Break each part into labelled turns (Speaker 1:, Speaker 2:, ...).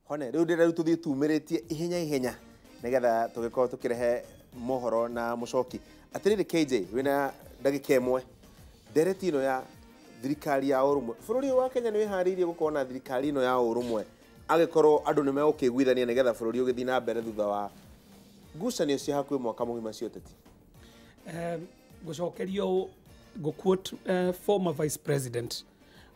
Speaker 1: Hone rĩu ndĩrenda rĩu tũthiĩ tumĩrĩtie ihenya ihenya nĩgetha tũgĩkorwo tũkĩrehe mohoro na mũcoki. Atĩrĩrĩ KJ, wĩna ndagĩka ĩmwe, ndereti ĩno ya thirikari ya ũrũmwe, bũrũri ũyũ wa Kenya nĩ wĩharĩirie gũkorwo na thirikari ĩno ya ũrũmwe angĩkorwo andũ nĩ megũkĩiguithania nĩgetha bũrũri ũgĩthiĩ na mbere thutha wa ngucanio cia hakuhĩ mwaka mũgima cia ũteti?
Speaker 2: Ngũcokerio ngũquote former vice president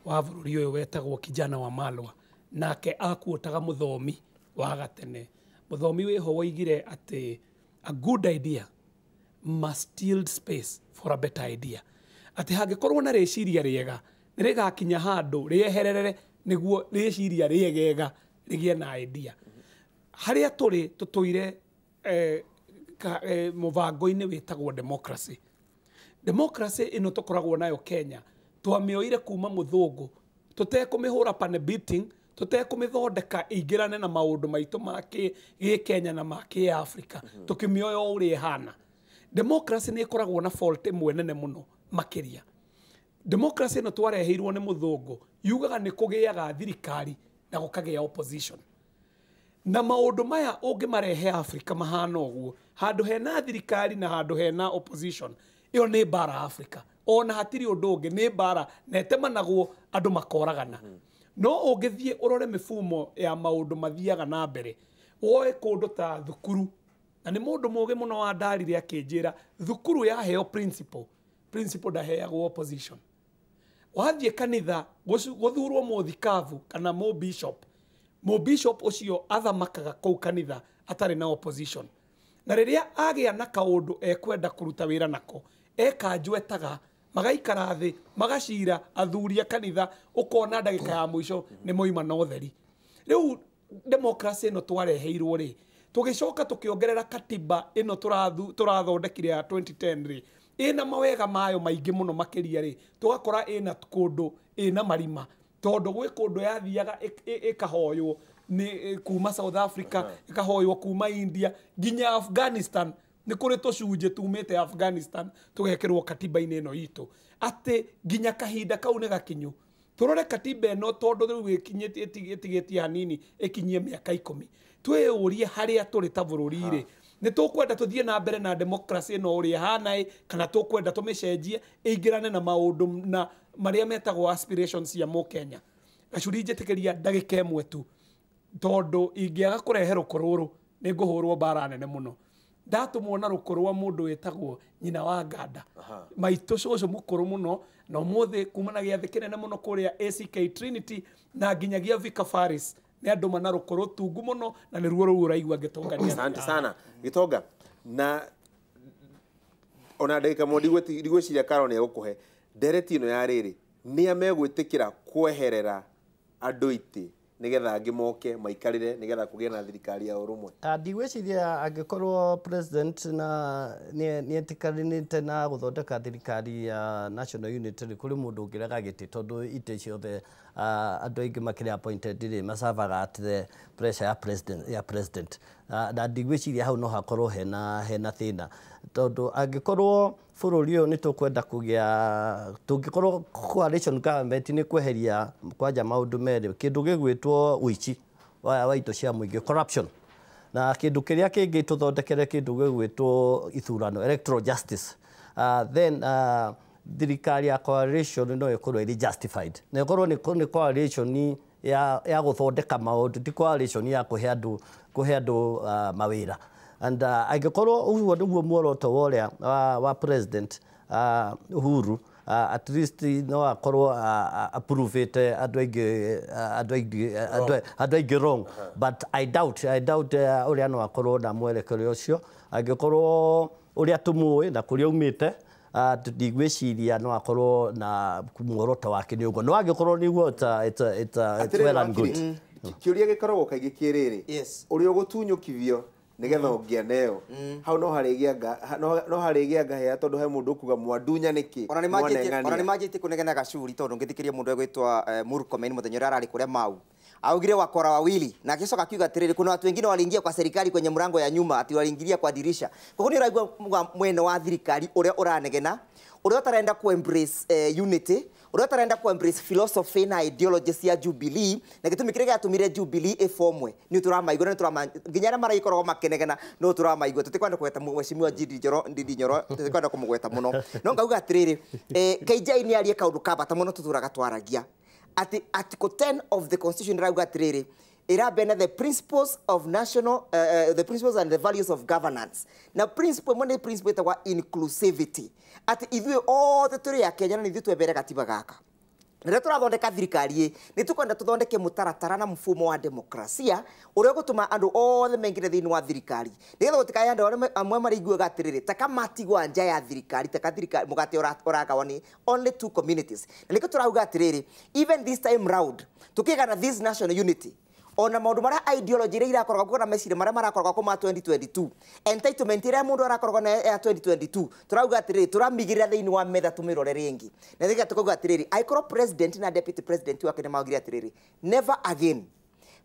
Speaker 2: wa bũrũri ũyũ wetagwo Kijana wa Malwa, nake akuotaga mũthomi wa gatene, mũthomi wĩho woigire atĩ a good idea must yield space for a better idea, atĩ hangĩkorwo na rĩciria rĩega nĩ rĩgakinya handũ rĩeherere nĩguo rĩciria rĩegega rĩgĩe na idea. Harĩa tũrĩ tũtũire mũbango-inĩ wĩtagwo democracy. Democracy ĩno tũkoragwo nayo Kenya twamĩoire kuma mũthũngũ, tũtekũmĩhũra pane beating, tũtekũmĩthondeka ĩingĩrane na maũndũ maitũ ma gĩ Kenya na ma kĩ Africa, tũkĩmĩoya o ũrĩa ĩhana. Democracy nĩ ĩkoragwo na fault ĩmwe nene mũno makĩria. Democracy ĩno twareheirwo nĩ mũthũngũ yugaga nĩ kũgĩaga thirikari na gũkagĩa opposition, na maũndũ maya ũngĩmarehe Africa mahana ũguo, handũ hena thirikari na handũ hena opposition, ĩyo nĩ mbara Africa. Ona hatirĩ ũndũ ũngĩ, nĩ mbara na ĩtemanagwo, andũ makoragana. No ũngĩthiĩ ũrore mĩfumo ya maũndũ mathiaga na mbere, woe kũndũ ta thukuru, na nĩ mũndũ mũgĩ mũno wa ndarire akĩnjĩra thukuru yaheo principal, principal ndaheagwo opposition. Wathiĩ kanitha gũthurwo mũthikabu kana mũbishop, mũbishop ũcio athamakaga kũu kanitha atarĩ na opposition, na rĩrĩa agĩa na kaũndũ ekwenda kũruta wĩra nako, ekanjwetaga magaikara thĩ magacira athuri a kanitha, ũkona ndagĩka ya mũico nĩ moima na ũtheri. Rĩu democracy ĩno twareheirwo rĩ, tũgĩcoka tũkĩongerera katiba ĩno tũrathondekire ya 2010 rĩ, ĩna mawega mayo maingĩ mũno makĩria rĩ, tũgakora ĩna kũndũ ĩna marima, tondũ gwĩ kũndũ yathiaga ĩkahoywo nĩ kuma South Africa, ĩkahoywo kuma India nginya Afghanistan. Nĩ kũrĩ tũcunjĩ tumĩte Afghanistan tũgekĩrwo katiba-inĩ ĩno itũ, atĩ nginya kahinda kau nĩ gakinyu tũrore katiba ĩno, tondũ rĩu ĩkinyĩtie ĩtigĩtie hanini ĩkinyie mĩaka 10, twĩyũrie harĩa tũrĩ ta bũrũri rĩ, nĩ tũkwenda tũthiĩ na mbere na democracy ĩno ũrĩa ĩhana ĩ, kana tũkwenda tũmĩcenjie ĩingĩrane na maũndũ na marĩa metagwo aspirations cia mũkenya. Gacuri, njĩtĩkĩria ndagĩka ĩmwe tu, tondũ ingĩaga kũrehe rũkũ rũrũ nĩ ngũhũrwo mbara nene mũno. Ndatũmwo na rũkũ rwa mũndũ wĩtagwo nyina wa Nganda, maitũ cũcũ mũkũrũ mũno, na ũmũthĩ kuma na gĩathĩ kĩnene mũno kũrĩa ACK Trinity na nginyagia Vicar Faris, nĩ andũ mana rũkũ rũtungu mũno, na nĩruo rũu ũraigua ngĩtũngania.
Speaker 1: Asante sana Gitonga, na ona ndagĩka ĩmwe ndigwĩciria Karo nĩ egũkũhe ndereti ĩno ya rĩrĩ, nĩa megwĩtĩkĩra kweherera andũ itĩ nĩgetha angĩ moke maikarĩre nĩgetha kũgĩe na thirikari ya ũrũmwe?
Speaker 3: Ndigwĩciria angĩkorwo president na nĩ etĩkanĩte na gũthondeka thirikari ya national unity nĩ kũrĩ mũndũ ũngĩrega gĩtĩ, tondũ itĩ ciothe andũ aingĩ makĩrĩ appointed rĩ, macavaga at the pressure ya president. Na ndigwĩciria hau no hakorwo hena thĩna, tondũ angĩkorwo bũrũri ũyũ nĩ tũkwenda kũgĩa, tũngĩkorwo coalition government, nĩ kweheria kwanja maũndũ merĩ: kĩndũ gĩgwĩtwo ũici wa indo cia mũingĩ, corruption, na kĩndũ kĩrĩa kĩngĩ tũthondekere kĩndũ gĩgwĩtwo ithurano, electoral justice. Then thirikari ya coalition no ĩkorwo ĩrĩ justified na ĩkorwo nĩ coalition ya gũthondeka maũndũ, ti coalition ya kũhe andũ mawĩra. And angĩkorwo ũguo nĩguo muoroto wa ũrĩa wa president Uhuru, at least no akorwo approvĩte andũ aingĩ wrong, but I doubt ũrĩa no akorwo na mwerekero ũcio, angĩkorwo ũrĩa tũmũĩ na kũrĩa aumĩte, ndigwĩciria no akorwo na muoroto wake nĩ ũguo, no angĩkorwo nĩguo, it's well and good.
Speaker 1: Kĩũria gĩkoragwo kaingĩ kĩrĩrĩ, ũrĩa ũgũtunyũkithio nĩgetha ũngĩaneo hau no harĩgĩa ngahĩa, tondũ he mũndũ ũkuga mwandunya nĩkĩ?
Speaker 4: Ona nĩ manjĩtie ona nĩ
Speaker 1: mwaneng'ania.
Speaker 4: Manjĩtie kũnegena gacuri, tondũ ngĩthikĩria mũndũ egwĩtwo Murkomen mũthenya ũrĩa ararĩ kũrĩa Mau, augire wakora wawili, na akicoka akiuga atĩrĩrĩ, kuna watu wengine waliingia kwa serikali kwenye mlango ya nyuma, ati waliingilia kwa dirisha. Kwa hiyo nĩ ũraigua mwena wa thirikari ũrĩa ũranegena, ũrĩa ũtarenda ku embrace unity. Ũrĩa ũtarenda ku embrace philosophy na ideology cia Jubilee na gĩtũmi kĩrĩa gĩatũmire Jubilee ĩbomwe nĩ tũramaigua na nĩ nginya arĩa maraikoragwo makenegena no tũramaigua. Tũtikwenda kũgweta mheshimiwa Ndindi Nyoro, tũtikwenda kũmũgweta mũno, no ngauga atĩrĩrĩ, KJ nĩ arie kaũndũ ka bata mũno tũtũraga twaragia atĩ article 10 of the constitution ĩrauga atĩrĩrĩ, ĩrabena the principles of national the principles and the values of governance, na principle ĩmwe nĩ principle ĩtagwa inclusivity, atĩ ithuĩ othe tũrĩ a Kenya na nĩ ithuĩ twembere gatiba gaka. Rĩrĩa tũrathondeka thirikari ĩ, nĩ tũkwenda tũthondeke mũtaratara na mfumo wa demokrasia ũrĩa ũgũtũma andũ othe maingĩre thĩinĩ wa thirikari, nĩgetha gũtikae andũ arĩa amwe marĩiguaga atĩrĩrĩ taka matigwa nja ya thirikari, taka thirikari mũgate ũragawa nĩ only two communities. Na nĩkĩo tũrauga atĩrĩrĩ, even this time round tũkĩgana this national unity, ona maũndũ marĩa ideology iria irakoragwo kuo na meciria marĩa marakoragwo kuo ma 2022, entitlement ĩrĩa mũndũ arakoragwo nayo ya 2022, tũrauga atĩrĩrĩ tũramĩigĩrĩra thĩinĩ wa metha tũmĩrore rĩngĩ. Na nĩgetha tũkauga atĩrĩrĩ, angĩkorwo president na deputy president wake nĩ maugire atĩrĩrĩ never again,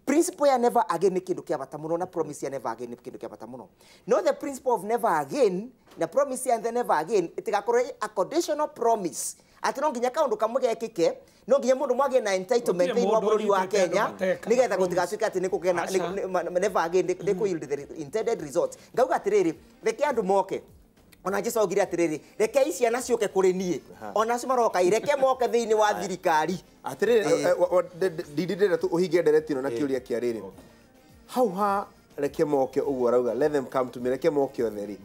Speaker 4: principle ya never again nĩ kĩndũ kĩa bata mũno, na promise ya never again nĩ kĩndũ kĩa bata mũno. No the principle of never again na promise ya the never again ĩtigakorwo ĩ a conditional promise atĩ no nginya kaũndũ kamwe gekĩke, no nginya mũndũ mwagĩe na entitlement
Speaker 2: Gũtirĩ
Speaker 4: thĩinĩ wa
Speaker 2: mũndũ
Speaker 4: bũrũri wa
Speaker 2: ũnyitĩte andũ
Speaker 4: Kenya
Speaker 2: mateka
Speaker 4: nĩgetha
Speaker 2: na promise.
Speaker 4: gũtigatuĩke atĩ nĩ kũgĩa na
Speaker 2: Aca.
Speaker 4: never again nĩ kũ yield the intended result. Ngauga atĩrĩrĩ, reke andũ moke, ona Jesu augire atĩrĩrĩ, rekei ciana ciũke kũrĩ niĩ, ona acio maroka ĩ, reke moke thĩinĩ wa thirikari.
Speaker 1: Atĩrĩrĩ, Ndindi, ndĩrenda tu ũhingie ndereti ĩno na kĩũria kĩa rĩrĩ hau ha reke moke ũguo arauga let them come to me, reke moke othe rĩ,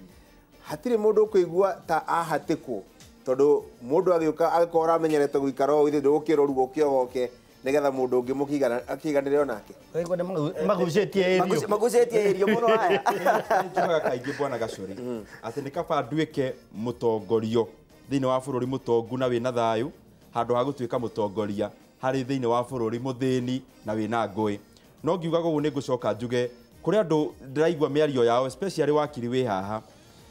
Speaker 1: hatirĩ mũndũ ũkũigua ta ahatĩkwo, tondũ mũndũ agĩũka agĩkorwo ũramenyerete gũikara ũũ, ithuĩ ndũgũkĩrwo ruo ũkĩogoke nĩgetha mũndũ ũngĩ mũkĩiganĩre onake.
Speaker 3: Ũraigua nĩ magucĩtie irio.
Speaker 4: Magucĩtie irio mũno haya.
Speaker 5: Njugaga kaingĩ bwana Gacũrĩ atĩ nĩ kaba nduĩke mũtongorio thĩinĩ wa bũrũri mũtongu na wĩna thayũ, handũ ha gũtuĩka mũtongoria harĩ thĩinĩ wa bũrũri mũthĩni na wĩna ngũĩ. No ngiugaga ũguo nĩ ngũcoka njuge kũrĩ andũ ndĩraigua mĩario yao, especially wakiri wĩ haha,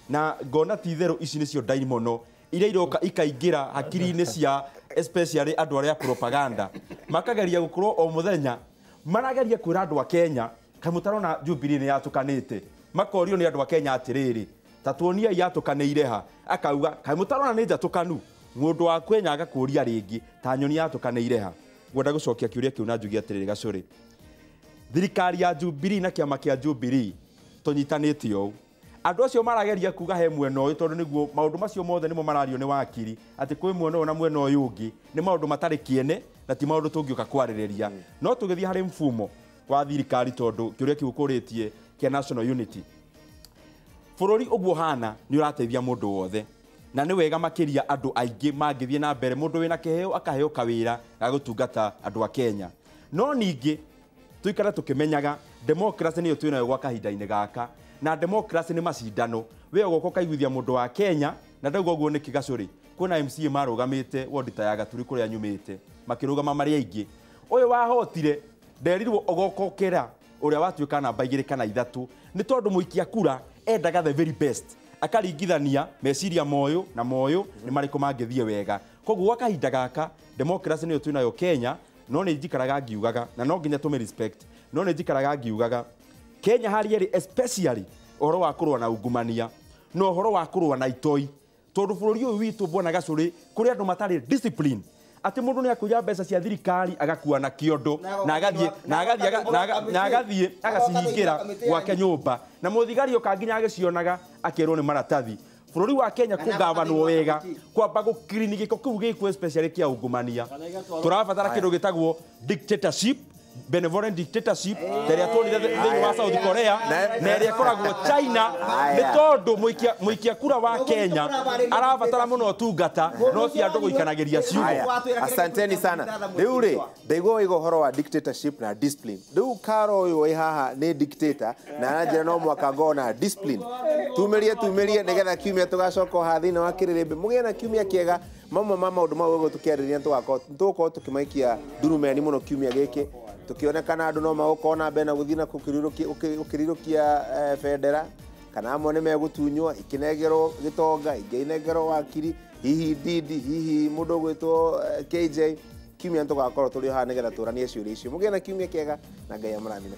Speaker 5: na ngona ti itherũ ici nĩcio ndaimono iria iroka ikaingĩra hakiri-inĩ cia especially andũ arĩa propaganda, makageria gũkorwo o mũthenya marageria kwĩra andũ a Kenya kaĩ mũtarona Jubilee nĩ yatũkanĩte, makorio nĩ andũ a Kenya atĩrĩrĩ, ta tuoniai yatũkanĩire ha, akauga kaĩ mũtarona nĩ njatũkanu, mũndũ wa Kenya agakũria rĩngĩ ta nyoni yatũkanĩire ha. Ngwenda gũcokia kĩũria kĩu na njuge atĩrĩrĩ Gacũrĩ, thirikari ya Jubilee na kĩama kĩa Jubilee tũnyitanĩte ũũ, andũ acio marageria kuga he mwena ũyũ, tondũ nĩguo maũndũ macio mothe nĩmo marario nĩ wakiri atĩ kwĩ mwena ũyũ na mwena ũyũ ũngĩ nĩ maũndũ matarĩ kĩene na ti maũndũ tũngĩũka kwarĩrĩria. No tũgĩthiĩ harĩ mfumo wa thirikari, tondũ kĩũria kĩu ũkũrĩtie kĩa national unity, bũrũri ũguo hana nĩ ũrateithia mũndũ wothe, na nĩ wega makĩria andũ aingĩ mangĩthiĩ na mbere, mũndũ wĩna kĩheo akaheo kawĩra ga gũtungata andũ a Kenya. No ningĩ tũikare tũkĩmenyaga democracy nĩyo twĩnayo gwa kahinda-inĩ gaka, na democracy nĩ macindano, we ũgoka ũkaiguithia mũndũ wa Kenya, na ndauga ũguo nĩkĩ Gacũrĩ, kwĩna MCA marũgamĩte wodi ta ya Gaturi kũrĩa nyumĩte, makĩrũgama marĩ aingĩ, ũyũ wahotire nderirwo ũgoka ũkĩra ũrĩa watuĩka namba 2 kana 3, nĩ tondũ mũikia kura endaga the very best, akaringithania meciria moyo na moyo nĩ marĩkũ mangĩthiĩ wega. Koguo gwa kahinda gaka democracy nĩyo twĩnayo Kenya, no nĩ njikaraga ngiugaga, na no nginya tũmĩ respect, no nĩ njikaraga ngiugaga Kenya harĩ ĩrĩ especially ũhoro wa kũrũa na ungumania na ũhoro wa kũrũa na itoi, tondũ bũrũri ũyũ witũ bwana Gacũrĩ kũrĩ andũ matarĩ discipline, atĩ mũndũ nĩ akũiya mbeca cia thirikari agakua na kĩondo na agathiĩ na agathiĩ na agathiĩ agacihingĩra gwake nyũmba, na mũthigari oka nginya agĩcionaga akerwo nĩ maratathi. Bũrũri wa Kenya kũgabanwo wega, kwamba gũkirini gĩko kĩu gĩkuo especially kĩa ungumania, tũrabatara kĩndũ gĩtagwo dictatorship, benevolent dictatorship ta ĩrĩa tuonire thĩinĩ wa South Korea na ĩrĩa ĩkoragwo China, nĩ tondũ mũikia kura wa Kenya arabatara mũno ũtungata no ti andũ gũikanagĩria ciugo.
Speaker 1: Asanteni sana. Rĩu rĩ, ndaigua waiga ũhoro wa dictatorship na discipline. Rĩu Karo ũyũ wĩ haha nĩ dictator na aranjĩra no mwaka ngorwo na discipline. Tumĩrie tumĩrie nĩgetha kiumia tũgacoka haha thĩinĩ wa kĩrĩrĩmbĩ. Mũgĩe na kiumia kĩega. Mamwe ma maũndũ mau ũguo tũkĩarĩrĩria tũgũkorwo tũkĩmaikia ndurumeni mũno kiumia gĩkĩ, tũkĩonekana andũ no magũkorwo na mbere na gũthiĩ na gũkĩrirũkia bendera, kana amwe nĩ megũtunywo ikĩnengerwo gĩtonga, ingĩ inengerwo wakiri, hihi Ndindi, hihi mũndũ ũgwĩtwo KJ. Kiumia nĩ tũgakorwo tũrĩ o haha nĩgetha tũranie ciũria icio. Mũgĩe na kiumia kĩega na Ngai amũrathime.